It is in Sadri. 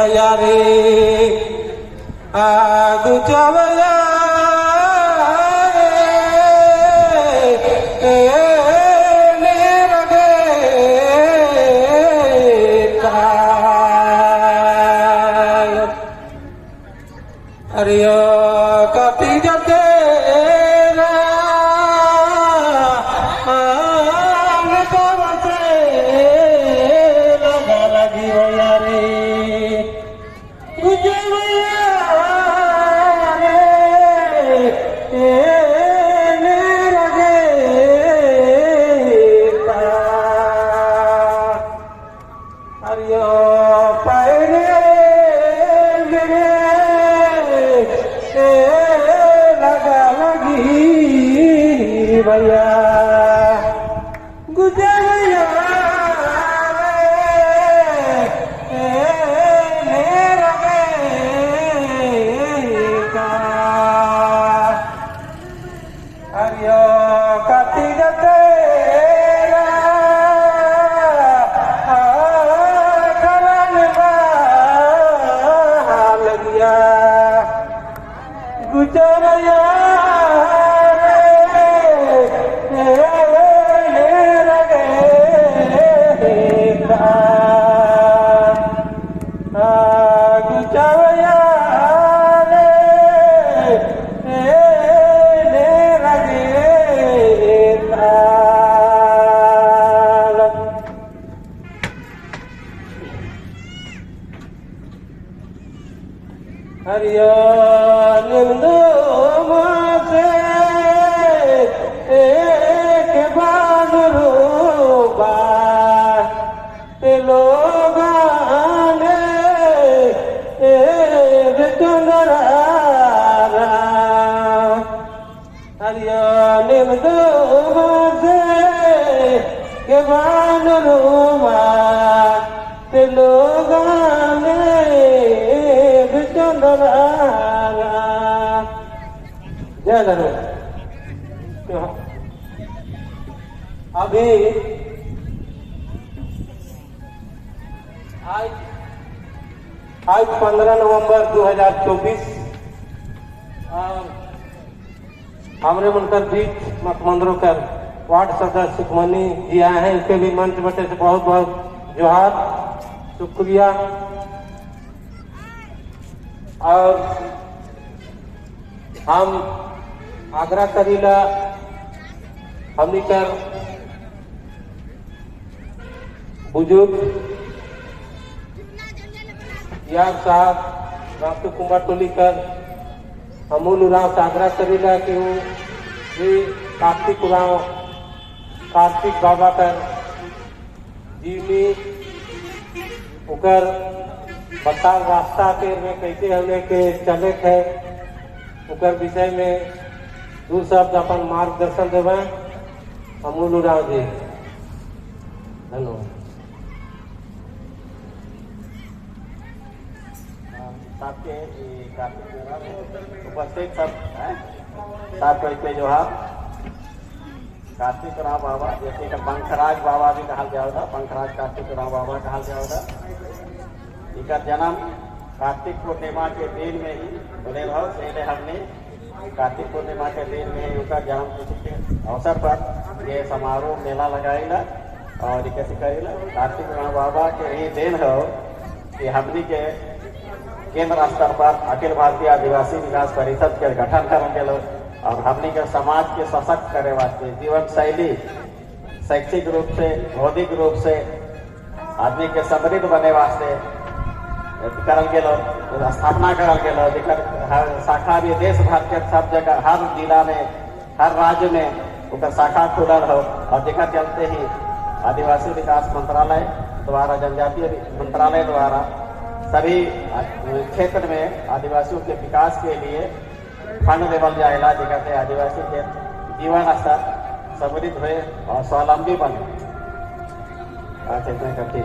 भैया रे गुजरिया अरे काटी जते लगा लगी भैया रे गुजरिया रे अरे पैरे लगा लगी भैया गुजरिया गुजरिया अभी आज 15 नवंबर 2024 हमरे उनकर बीच मखमंदरों कर वार्ड सदस्य सुखमनी जी आए हैं, इनके भी मंच बटे से बहुत बहुत जोहार शुक्रिया। और हम आग्रह करीला हमनी कर बुजुर्ग यार साहब रातू कुमार टोली कर अमूल उरांव से आग्रह करीला कि वो भी कार्तिक उरांव कार्तिक बाबा कर जीवनी उकर बताल रास्ता के में कैसे हमने के चले थे उकर विषय में दू शब्द अपन मार्गदर्शन देवे अमूल उरांव जी। धन्यवाद। सबके उपस्थित सब सबको जोहार। कार्तिक राव बाबा जैसे कि पंखराज बाबा भी कहा जाता, पंखराज कार्तिक राव बाबा कहा जाता। इनका जन्म कार्तिक पूर्णिमा के दिन में ही होने रहो, इसलिए हमने कार्तिक पूर्णिमा के दिन में उनका जन्म तिथि के अवसर पर ये समारोह मेला लगाईला और कैसे करेला। कार्तिक राव बाबा के ही दिन हो कि हमनी के केंद्र स्तर पर अखिल भारतीय आदिवासी विकास परिषद के गठन कर गए और हमनी के समाज के सशक्त करे वास्ते जीवन शैली शैक्षिक रूप से बौद्धिक रूप से आदमी के समृद्ध बने वास्ते करल गेलो, स्थापना करल गेलो। हर शाखा भी देश भर के सब जगह हर जिला में हर राज्य में उनका शाखा खुलल हो और जेकर चलते ही आदिवासी विकास मंत्रालय द्वारा जनजातीय मंत्रालय द्वारा सभी क्षेत्र में आदिवासियों के विकास के लिए फंड देवल जाएगा, जिकते आदिवासी के जीवन स्तर समृद्ध हुए और स्वावलंबी बने। अच्छा इतना करती।